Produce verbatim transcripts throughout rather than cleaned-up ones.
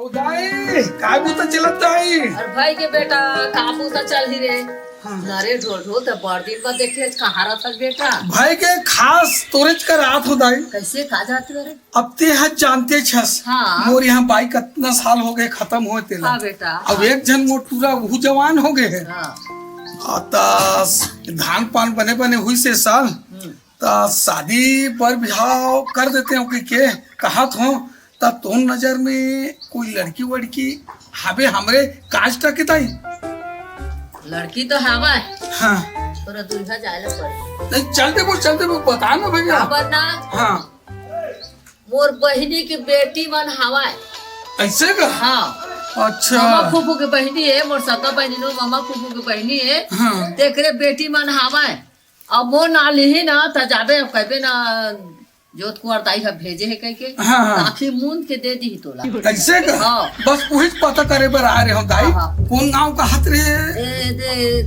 ओ दाई, काय बूता चलत दाई? अरे भाई के बेटा, का बूता चलही रे? हाँ। अरे ढोल ढोल, त बड़ दिन बाद देखे, आज कहाँ रहत बेटा? भाई के खास तोरेच कर रात हो दाई। कैसे, का जात हो रे? अब ते ह जानते छस, हाँ। मोर यहाँ बाई कतना साल हो गए खत्म होए तेला। हाँ बेटा। अब एक झन मोर टूरा वहू जवान हो गए है। हाँ। आ, त धान पान बने बने हुई से साल, हम्म। त शादी बर बिहाव कर देते हो कि के कहत हो, त तोर नजर में कोई लड़की वड़की हावे हमरे कास्ट के दाई? लड़की तो हावय। हाँ। तोरा दुल्हा जाए ला पड़ही। नहीं, चल देबो, चल देबो, बता ना भैया। काबर ना? हाँ। मोर बहिनी के बेटी मन हावय। ऐसे का? हाँ। अच्छा। मामा फूफू के बहिनी है, मोर सगा बहिनी नो, मामा फूफू के बहिनी है। हाँ। तेकरे बेटी मन हावय। अब वो ना लिही ना, त जाबे, अब कहबे ना, जोत कुंवर दाई ह भेजे हे कह के, हाँ, हाँ। आखिर मूंद के दे दिही तोला। ऐसे का? हाँ। बस वही पता करे बर आए रहे हम दाई। हाँ, हाँ। कौन गांव का हाथ रे? ए, दे,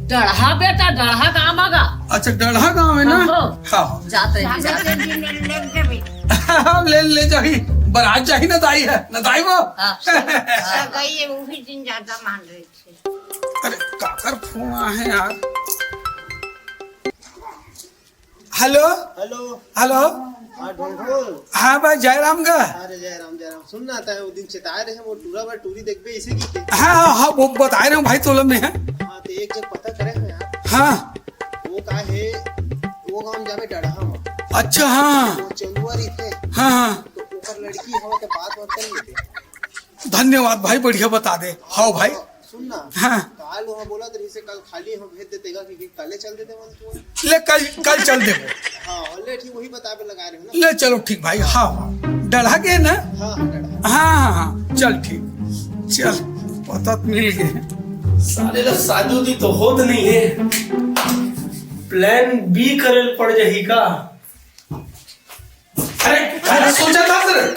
डढ़ा बेटा, डढ़ा गांव आगा। अच्छा, डढ़ा गांव है ना? हाँ, हाँ। हाँ। जात रहे, जात रहे। हम ले, ले जाही, बरात जाही ना दाई है, ना दाई वो? हाँ। हाँ। गई है, वही दिन ज्यादा मान रही थी। अरे, काकर फोन आ है यार? हेलो। हेलो। हेलो। हाँ, ढोलढोल। हाँ भाई, जयराम का। अरे, जयराम, जयराम। सुन ना, तैं वो दिन चेताए रहे, वो टूरा बा टूरी देखबे, इसे की के? हाँ, हाँ, हाँ, वो बताए रहे हूँ भाई, तोला में है। हाँ, तो एक जग पता करे हो यार। हाँ। वो का है, वो गांव जाबे डढ़ा में। अच्छा, हाँ। वो चंदुआ रही थे। हाँ, हाँ। तो ऊपर लड़की हवा तो बात बात कर लेते। धन्यवाद भाई, बढ़िया बता दे। हाँ भाई। सुन ना, हाँ। काल वहाँ बोला तो इसे कल खाली हम भेज देते का, क्योंकि कल चल देते वहाँ तो। ले, कल, कल चल देबो। हाँ, और ले ठीक वही बतावे लगा रहे हो ना। ले, चलो ठीक भाई, हाँ, हाँ। डढ़ा के ना? हाँ, हाँ, डढ़ा। हाँ, हाँ, हाँ, चल ठीक। चल, पता तो मिल गए। साले ला शादी उदी तो होत नहीं है, प्लान बी करे ल पड़ जाही का? अरे, अरे, सोचा था सर।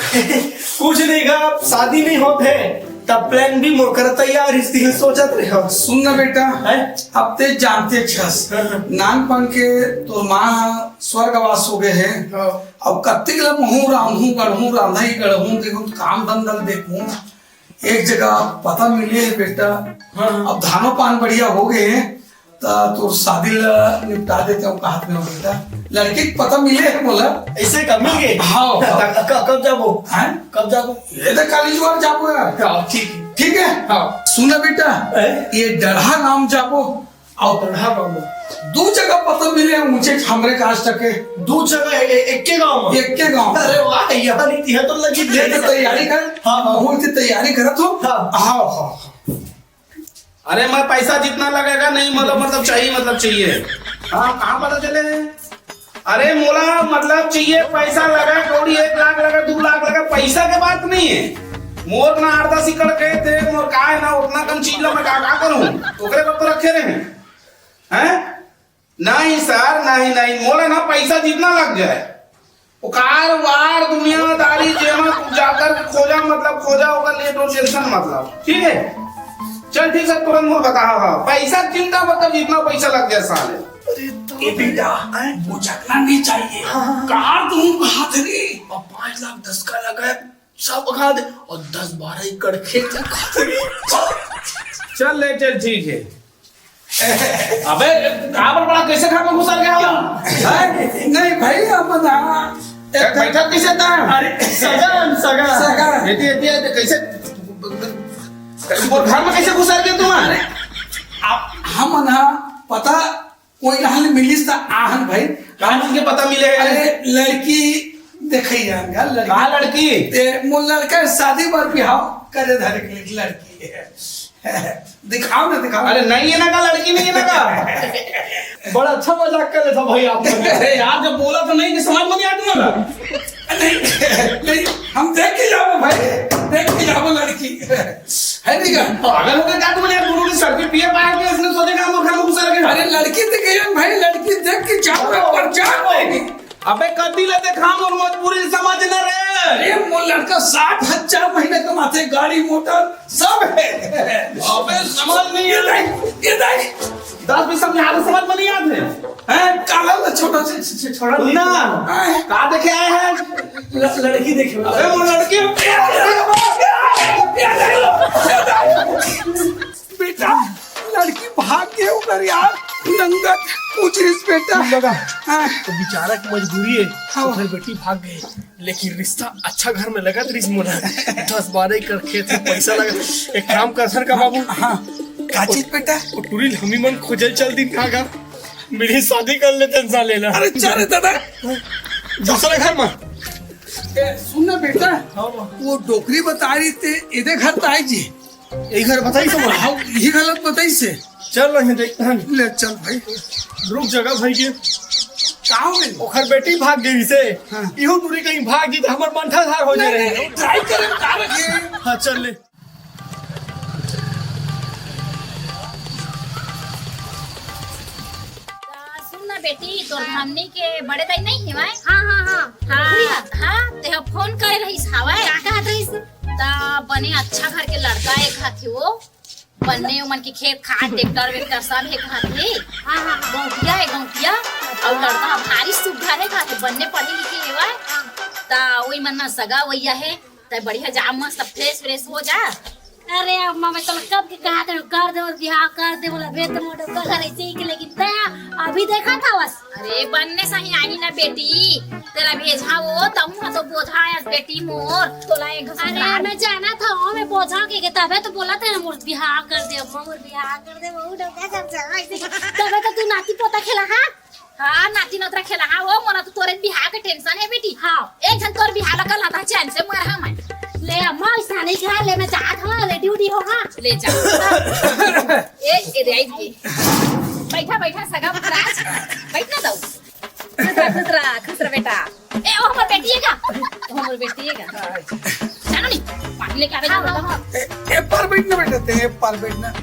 कुछ नहीं का, शादी नहीं होत है, तब प्लान बी मोर कर तैयार, इस दिन सोचत रहे हो। सुन ना बेटा, हैं? अब ते जानते छस, हाँ, हाँ। नानपन के तोर माँ स्वर्गवास हो गए हैं। हाँ। अब कत्तिक ला महूँ रांधूँ, गढ़ूँ, रांधा ही गढ़ूँ, देखूँ, काम धंधा देखूँ। एक जगह पता मिले है बेटा। हाँ, हाँ। अब धानो पान बढ़िया हो गए हैं, त तोर शादी ला निपटा देते हो, कहत में हो बेटा। लड़की के पता मिले है मोला। ऐसे का मिल गए? हाँ, हाँ। त क-, क-, कब जाबो? हैं? कब जाबो? ये तो काली जुआर जाबो यार। हाँ, ठीक है। ठीक है? हाँ। सुना बेटा, हैं? ये डढ़ा गांव जाबो, और डढ़ा गांव में दू जगह पता मिले ऊंचे हमरे कास्ट के। दू जगह ए-, ए-, एक के गांव में? एक के गांव। अरे वाह, यहाँ नहीं थी, तो लगी ये तो तैयारी कर। हाँ, हाँ। बहुत ही तैयारी करत हो। हाँ। हाँ, हाँ, हाँ। अरे, मैं पैसा जितना लगेगा, नहीं, मतलब, मतलब, चाहिए, मतलब, चाहिए। हाँ, कहाँ पता चले? अरे, मोला, मतलब, चाहिए, पैसा लगा, कौड़ी एक लाख लगा, दू लाख लगा, पैसा के बात नहीं है। मोर ना आठ दस एकड़ खेत है, मोर का है ना, उतना कम चीज ला मैं का, का करूँ? ओकरे बर तो रखे रहे हैं। हैं? नहीं सर, नहीं, नहीं, मोला ना पैसा जितना लग जाए, ओकार वार दुनियादारी जेमा जाकर खोजा, मतलब खोजा, ओकर लिए तो टेंशन मतलब, ठीक है? चल ठीक सर, तुरंत मोर बता, हाँ, हाँ, पैसा चिंता मतलब जितना पैसा लग जाए साले। अरे तो ए बेटा, हैं? वो झगड़ा नहीं चाहिए। हाँ, हाँ, हाँ। कार तुम हाथ रे। और पाँच लाख दस का लगा है, सब खा दे और दस बारह एकड़ खेत खा दे। चल ले, चल ठीक है। अबे, का बड़बड़ा, कैसे घर में घुसर गया हम? हैं? नहीं भाई, हम ना। ए, बैठा कैसे था? अरे, सगा, सगा। सगा। एती, एती, एती, कैसे? वो घर में कैसे घुसर गया तुम? अरे, आप, हम ना, पता कोई रहल मिलिस त आहन भाई। कहाँ चीज के पता मिले है? अरे, लड़की देखई जान गा, लड़की। कहाँ लड़की? ए, मोर लड़का शादी बर बिहाव करे धरे के लिए लड़की है। दिखाओ ना, दिखाओ। अरे, नहीं है ना का, लड़की नहीं है ना का? बड़ा अच्छा मजाक कर लेता भाई आप। अरे यार, जब बोला तो नहीं, कि समझ में नहीं आती ना। नहीं, नहीं, हम देख के जाबो भाई, देख के जाबो लड़की। है नहीं का? पागल हो गए क्या तुम यार? गुरु ने सर पे पिए पाया कि इसने सोचे कि हम घर में घुसा रखे। अरे लड़की देख के भाई, लड़की देख के जाओ, पर जाओ। अबे कति ले देखा मोर मजबूरी समझ ना रे। अरे मोर लड़का साठ हजार महीने कमाते, गाड़ी मोटर सब है। अबे समझ नहीं ये है। दाई, ये दाई। दस भी समझा तो समझ में नहीं आते। हैं? काला ला छोटा से, से, से छोटा ना। हैं? का देखे आए हैं? ल-, लड़की देखे। अबे वो लड़की। इस बेटा। लगा। हाँ। तो बेचारा के मजबूरी हे, हाँ। ओकर बेटी भाग गे, लेकिन रिश्ता अच्छा घर में लगत रहिस मोला। दस बारह एकड़ खेत हे, पैसा लगत। एक काम करथन का बाबू? हाँ। का चीज बेटा? वो टूरी ल हमी मन खोजल चल दिन का का? मेरी शादी कर लेथन साले ला। अरे चल रे दादा। दूसरा घर में। ए, सुन ना बेटा, हाँ, बाबू। वो डोकरी बताय रहिस ते, एदे घर त आय जी। ए घर बताइस हे? हाँ, ये गलत बताइस हे। चल रहे हैं, देखते हैं। ले चल भाई। रुक जगह भाई के। का हो गइस? ओखर बेटी भाग गे से। हाँ। इहू टूरी कहीं भाग गे त हमर मंठा धार हो जाय। नहीं, नहीं, try करे, का रखे? हाँ, चल ले। आ, सुन ना बेटी, तोर धामनी के बड़े दाई नहीं हे भाई? हाँ, हाँ, हाँ। हाँ, हाँ, ते ह फोन करे रहिस हवय। का कहत रहिस? त बने अच्छा घर के लड़का हे कहत हे वो। बने ओमन के खेत खार, ट्रैक्टर वेक्टर सब हे कहत हे। हाँ, हाँ, हाँ। गौंटिया हे, गौंटिया। अउ लड़का भारी सुघर हे कहत हे, बने पढ़े लिखे हेवय। हाँ। त ओही मन ना सगा वइया हे, त बढ़िया जा, मस्त fresh व्रेश हो जा। अरे अम्मा, मैं तोला कब के कहत हंव, कर दे मोर बिहाव, कर दे मोला, भेज दे मोर डोकरा घर ऐसे ही के, लेकिन तैं अभी देखत हवस। अरे बन्ने सही आही ना बेटी, तेला भेजहूं वो, तहूं ह तो बोझा अस बेटी मोर, तोला एक घंटा अरे मैं जानत हंव, मैं बोझा के, के तभे तो बोलत हंव ना मोर बिहाव कर दे अम्मा, मोर बिहाव कर दे, वो डोकरा घर चल ऐसे ही। तभे तो तू नाती पोता खेला, हाँ? हाँ, नाती नोतरा खेला, हाँ, वो मोला तो तोरे बिहाव के tension हे बेटी। हाँ। एक झन तोर बिहाव ला कर लेथंव चैन से मरहूं मैं। ले अम्मा, अइसने घर ले मैं जात हंव, ready उडी होहा। ले जा। ए, ए, रे, आई गे। बइठा, बइठा, सगा महाराज। बइठ ना दऊ। खुश रह, खुश रह, खुश रह बेटा। ए, ओ हमर बेटी हे का? ओ हमर बेटी हे का? जानो नहीं, पानी लेके आवे हाँ, जानो। हाँ। ए, ए पर बइठ ना बेटा, ते ए पर बइठ ना।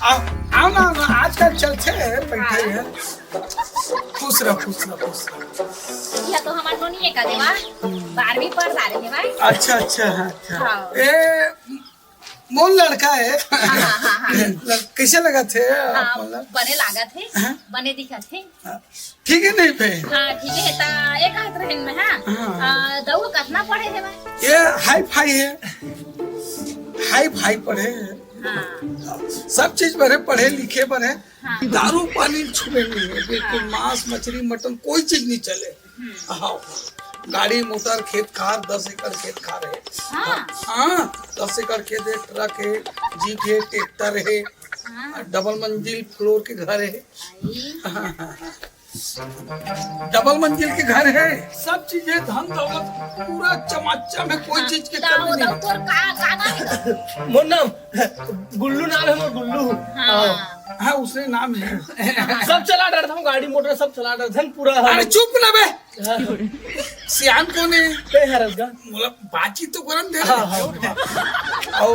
आ, आओ ना, आओ ना, आजकल चलथे, बइठे हाँ। हे। खुश रह, खुश रह, खुश रह। ये तो हमर नोनी हे का देवा, बारहवीं पढ़ डारे हे भाई। अच्छा, अच्छा, हाँ, अच्छा। हाँ। ए, मोर लड़का हे। हाँ, हाँ, हाँ, हाँ। लड़-, कइसे लगत हे आप हाँ, मन ला? बने लागत हे, हाँ? बने दिखत हे। हाँ, ठीक हे नहीं बे? हाँ, ठीक हे, त ए कहत रहेन मैं, हाँ? हाँ। आ, दऊ कतना पढ़े हे भाई? ये हाई फाई हे, हाई फाई पढ़े हे। हाँ। सब चीज बने पढ़े लिखे बने, हाँ। दारू पानी छुए नहीं हे, बिल्कुल हाँ। मांस, मछली, मटन कोई चीज नहीं चले। हम्म। हाँ। गाड़ी, मोटर, खेत खार, दस एकड़ खेत खार हे। हाँ। हाँ, दस एकड़ खेत हे, ट्रक हे, जीप हे, ट्रैक्टर हे, हाँ। डबल मंजिल फ्लोर के घर हे। आई। हाँ, हाँ, हाँ। डबल मंजिल के घर हे, सब चीज हे, धन दौलत पूरा चमाचम हे, कोई चीज के कमी नहीं। तोर का, का नाम हे? मोर नाम गुल्लू नाम हे, मोर गुल्लू। हाँ। हाँ, उसने नाम हे। सब चला डरथंव, गाड़ी मोटर सब चला डरथंव पूरा। अरे चुप ना बे। हाँ। सियान कोन हे? ते हरस गा। मोला बातचीत तो करन दे। हाँ, हाँ। अउ,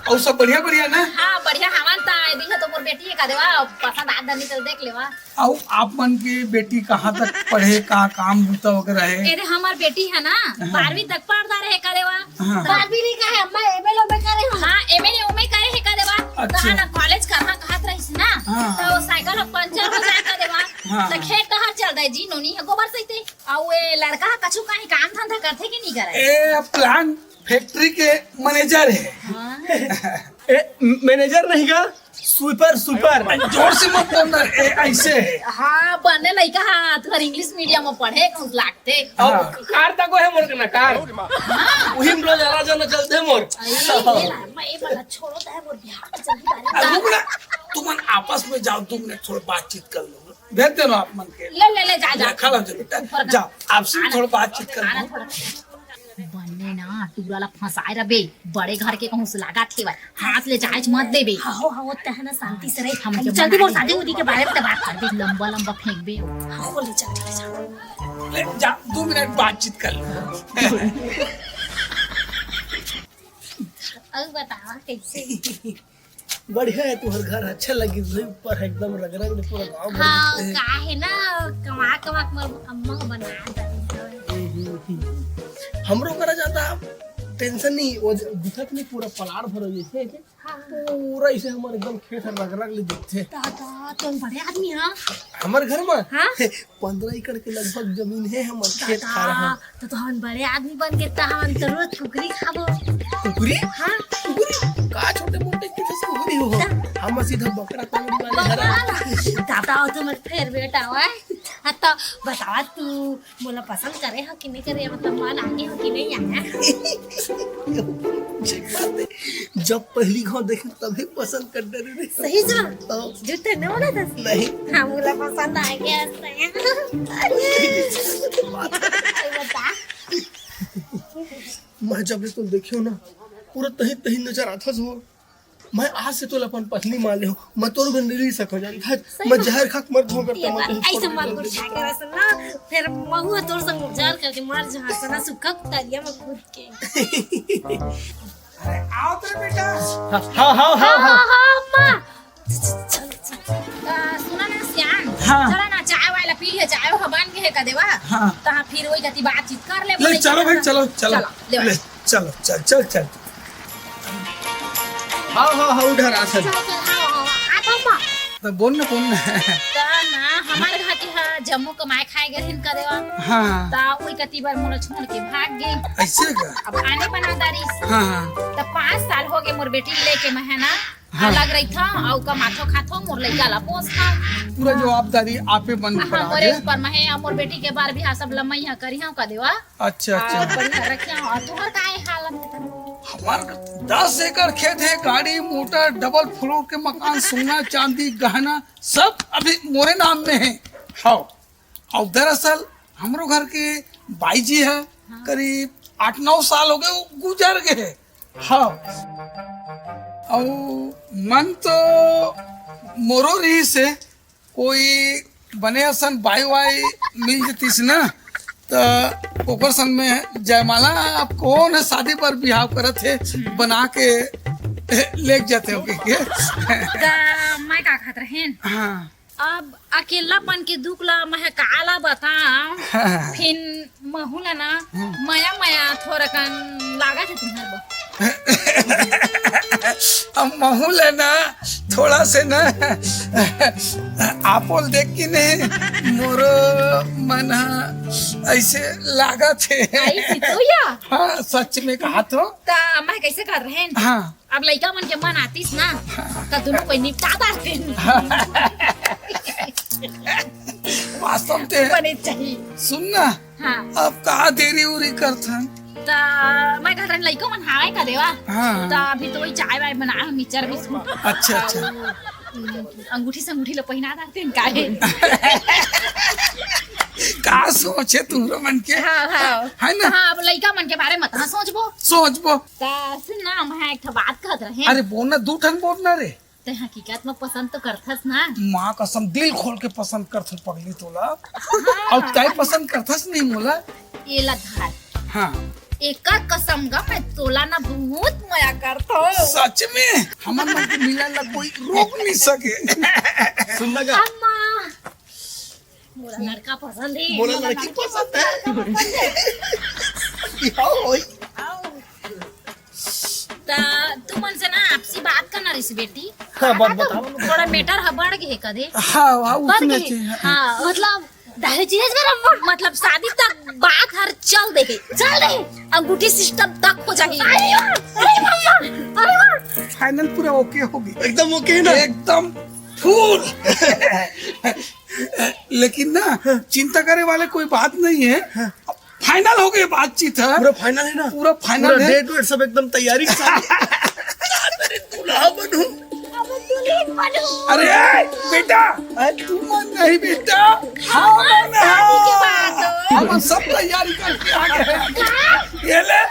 अउ सब बढ़िया, बढ़िया ना? हाँ, बढ़िया हवन ता, ए दे तो मोर बेटी हे का देवा, पसंद आत धनी चल देख लेवा। अउ आप मन के बेटी कहाँ तक पढ़े, का काम बूता वगैरह हे? ए दे हमर बेटी हे ना, हाँ। बारहवीं तक पढ़ डारे हे का देवा। हाँ। बारहवीं नहीं कहे, अम्मा एमए ओमए करे हो। हाँ, एमए ओमए करे हे का देवा। अच्छा। कहा ना कॉलेज करहा कहत रहिस ना, हाँ। तो साइकिल ह पंचर हो जाय का देवा। हाँ। त खेत डहर चल दे जी, नोनी हे गोबर सहिते। अउ ए लड़का ह कछु कहीं काम धंधा करथे कि नहीं करे? ए प्लांट फैक्ट्री के मैनेजर हे। हाँ। ए, मैनेजर नहीं का? Sweeper, sweeper. जोर से मत बोल ना, ए, ऐसे हे। हाँ, बने लइका हा, तुहर इंग्लिश मीडियम में पढ़े, कहूँ लागथे। अउ हाँ। कार तको हे मोर कना, कार। हाँ। उही में रोज आना जाना चलथे मोर। अरे, ये ला, मैं ये वाला छोड़ो, तो है मोर बिहाव के जल्दी बारे में। रुक ना, तुमन आपस में जाओ, दो मिनट थोड़ा बातचीत कर लो। भेज देना आप मन के। ले, ले, ले, जा, जा। खड़ा हो जा बेटा। ऊपर का जा, आपसे भी खाना, थोड़ा बातचीत कर खाना लो। थोड़ा। बने ना, टूरा ला फंसाय रबे, बड़े घर के कहूँ से लागत हे भाई। हाथ ले जायच मत देबे। हाँ, हो, हाँ, हो, तहना शांति से रहे। हम हम जब जल्दी बोल, मनाई शादी उदी के बारे में तो बात कर दे। लंबा, लंबा फेंकबे। हाँ, हो, ले चल, ले चल। ले, जा, दो मिनट बातचीत कर लो। अउ बतावा, कैसे? बढ़िया हे तुहर घर, अच्छा लगिस भाई, ऊपर एकदम रंग रंग पूरा गांव भर हाँ, दिखथे। का हे ना, कमा कमा के मोर अम्मा ह बना डारिस हवय। हम्म, हम्म, हम्म। हमरो करा जादा tension नहीं, वो ज-, दिखत नहीं, पूरा पलार भरो जैसे, ऐसे हाँ। पूरा ऐसे हमर एकदम खेत ह रंग रंग ले दिखथे। दादा, तुम बड़े आदमी हा। हमर घर में हाँ? पंद्रह एकड़ के लगभग जमीन हे हमर खेत खार ह। दादा, तो, तो हमन बड़े आदमी बन के त हमन तो रोज कुकरी खाबो। कुकरी? हाँ। कुकरी? का छोटे मोटे के जस कुकरी हो? त हम सीधा बकरा कोंगड़ी वाले हरा। दादा, वो तो मोर फेवरेट हवय। हाँ, तो बतावा, तू मोला पसंद करे हो कि नहीं करे, मतलब, मन आगे हो कि नहीं आया? जब पहली घाव देखे, तभी पसंद कर डरे रे। सही से? तो झूठ तो नहीं बोला था? नहीं। हाँ, मोला पसंद आ गया। बता। मैं जब ले तुम देखियो ना, पूरा तही तही नजर आता हो। मैं आज से तोला अपन पत्नी मान ले हो, मैं तोर बिन नहीं रह सको, जानथस। मैं जहर खा के मर जाऊं अगर ये तमन बात तोर ऐसे बिन मत नहीं गुस्सा रह कर, सुन ना, फिर महू तोर संग जहर खा के मर जाहूं, सुना, सुखा तरिया में कूद के। अरे, आओ तो बेटा। हाँ, हाँ, हाँ, हाँ, हाँ, हाँ। हाँ, अम्मा। चल, चल। आ, सुना ना, सियान, हाँ। चला ना, चाय वाय ला पी ले, चाय वहाँ बन के है का देवा? हाँ। तहाँ फिर वही गति बातचीत कर ले, ले, बोले चलो कि भाई, हाँ। चलो, चलो। चलो, ले ले, भाई। चलो, चल, चल, चल। हाँ, हाँ, हाँ, उधर आ, चल। चल, चल, आओ, आओ, आओ, आ, अम्मा। तो बोल ना, बोल ना। त ना, हमारे घर के हा, जम्मो कमाए खाए गए हिन का देवा। हाँ। त वही कति बार मोला छोड़ के भाग गए। ऐसे का? अब आने बना दारिस। हाँ, हाँ। त पाँच साल हो गए मोर बेटी लेके मैं है ना, हाँ। अलग रहिथव, अउ कमाथव खाथव, मोर लइका ला पोसथव। पूरा जवाबदारी आपे मन पर हाँ, आ मोरे गया। ऊपर में है, अउ मोर बेटी के बार भी हाँ सब लम्मई हाँ करिहव का देवा। अच्छा, अच्छा। अउ बढ़िया रखिहव, अउ तुहर का हालत है? हमार दस एकड़ खेत है, गाड़ी, मोटर, डबल फ्लोर के मकान, सोना, चांदी, गहना, सब अभी मोरे नाम में है। हाँ। अउ दरअसल हमरो घर के बाई जी ह, हाँ। करीब आठ नौ साल हो गए, वो गुजर गए हे। हाँ। अउ मन तो मोरो रहिस हे, कोई बने असन बाई वाई मिल जतिस ना, त ओकर संग में जयमाला, अब कौन ह शादी बर बिहाव करत हे, बना के लेग जाते हो के। त मैं का कहत रहेन? हाँ। अब अकेलापन के दुख ला मैं काला बताऊं, हाँ। फिन महू ला ना, हाँ। मया मया थोरकन लागत हे तुम्हर बर। अब महू ला ना, थोड़ा से ना, आपो ल देख के नहीं, मोरो मन हा ऐसे लागत हे। ऐसे तो या? हाँ, सच में कहा तो। त मैं कैसे कर रहे हैं? हाँ। अब लइका मन के मन आतिस ना, त दुनों कोई निपटा डारतेन। वास्तव ते बने चाहिए। सुन ना, हाँ। अब का देरी उरी करथन? त मैं कहत रहेन लइका मन हावय का देवा? हाँ। त अभी तो वही चाय वाय बनाए हन, मिक्सचर बिस्कुट। अच्छा, अच्छा। अउ अंगूठी से अंगूठी ला पहिना डारतेन काहे? का सोचे तुमरो मन के? हाँ, हाँ। है ना? हाँ, अब लइका मन के बारे में कहाँ सोचबो? सोचबो। त सुन ना, मैं एक ठो बात कहत रहेन। अरे बोल ना, दू ठन बोल ना रे। तैं हकीकत में पसंद तो करथस ना? माँ कसम, दिल खोल के पसंद करथन पगली तोला। हाँ। अउ तैं पसंद करथस नहीं मोला? एला धर। हाँ। एकर कसम गा, मैं तोला ना बहुत मया करथों। सच में? हमन मन के मिलन ला कोई रोक नहीं सके। सुन ना गा। अम्मा। मोला लड़का पसंद हे, मोला मोला लड़की लड़की पसंद हे। लड़का पसंद हे। हाँ, होई। आओ। त तुमन से ना आपसी बात करना रहिस बेटी। हाँ, बात बताओ। थोड़ा मैटर ह बढ़ गे हे कदे। हाँ, हाँ, बढ़ उसमें गे हे। हाँ, मतलब दहेज वहेज बर अम्मा, मतलब शादी तक बात हर चल दे हे, चल दे हे। अंगूठी सिस्टम तक हो जाही। अरे वाह, अरे वाह, अरे वाह। फाइनल पूरा ओके हो गया। एकदम ओके ना? एकदम फुल। लेकिन ना, हाँ। चिंता करे वाले कोई बात नहीं है। हाँ। फाइनल हो गई बातचीत है। पूरा फाइनल है ना? पूरा फाइनल पूरा है। डेट वेट सब एकदम तैयारी के साथ। अरे दुल्हा बनू। अब दुल्हन बनू। अरे बेटा, तू मन नहीं बेटा, हम मन शादी के बाद। हम सब तैयारी करके आ गए हैं। ये ले।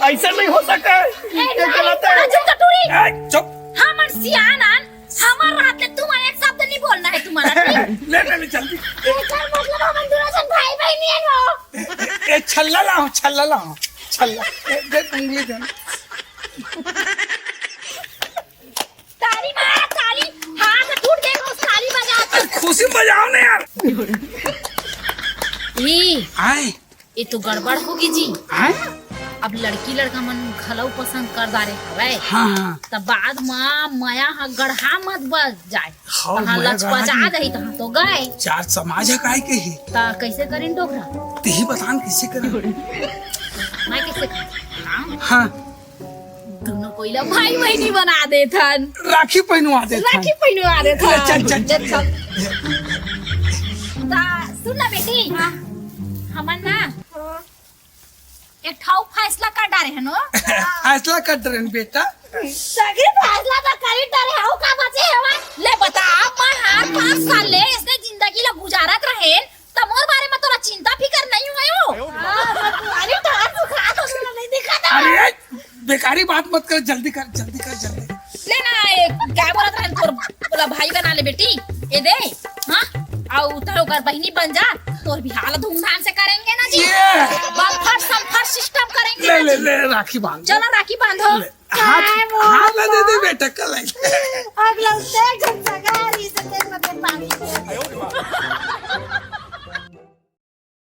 ऐसा नहीं हो सका है। ए, ये नहीं, गलत है। चुप तो टूरी। ए, चुप। हमन सियान आन, हमर रहत ले तुमन एक शब्द नहीं बोलना है तुम्हारा, ठीक? ले, ले, ले, जल्दी। एकर मतलब हमन दोनों जन भाई बहन ही हन हो। ए, ए, छल्ला लाओ, छल्ला लाओ, छल्ला। ए, दे, उंगली दे। ताली मार, ताली। हाथ टूट गए, बस ताली बजा। खुशी बजाओ ना यार। ई। आए। ये तो गड़बड़ होगे जी। हैं? अब लड़की लड़का मन घलो पसंद कर डारे हवय। हाँ, हाँ। त बाद म मया ह गड़हा मत बज जाए। हाँ, तहाँ मया लचपचा गड़हा जी। जाही, तहाँ तो गए। चार समाज ह काय के ही। त कैसे करिन डोकरा? तेही बतान कैसे करिन? मैं कैसे करिन? हाँ। हाँ। दोनों कोई ला भाई बहिनी बना देथन। राखी पहनवा देथन। राखी पहनवा देथन। ले, चल, चल, चल। ले, चल। ता, सुन ना बेटी, हाँ। हमन ना हाँ। एक ठाऊ फैसला कर डारे हन। फैसला कर डारे हन बेटा। सगरी फैसला तो कर ही डारे हव, का बचे हवय? ले बता, अब मैं हर पाँच साल ले इसने जिंदगी ला गुजारत रहेन, त मोर बारे में तोला चिंता फिकर नहीं होय हो? हाँ, तो तुम्हारी टार सुखा तो तोला नहीं दिखा था। अरे, बेकारी बात मत कर, जल्दी कर, जल्दी कर, जल्दी। ले ना, ये क्या बोलत रहेन तोर, बोला भाई बना ले बेटी, ये दे, हाँ? अउ तोर ओकर बहिनी बन जा, तोर बिहाव ला धूमधाम से करेंगे ना जी। ये। बम्फर सम्फर सिस्टम करेंगे ले, ना ले, जी। ले, राखी बांध। चलो राखी बांधो। ले, हाथ, हाथ ला दे दे बेटा, कल आई। अगला उसे एक झन सगा रही से तेल में पानी।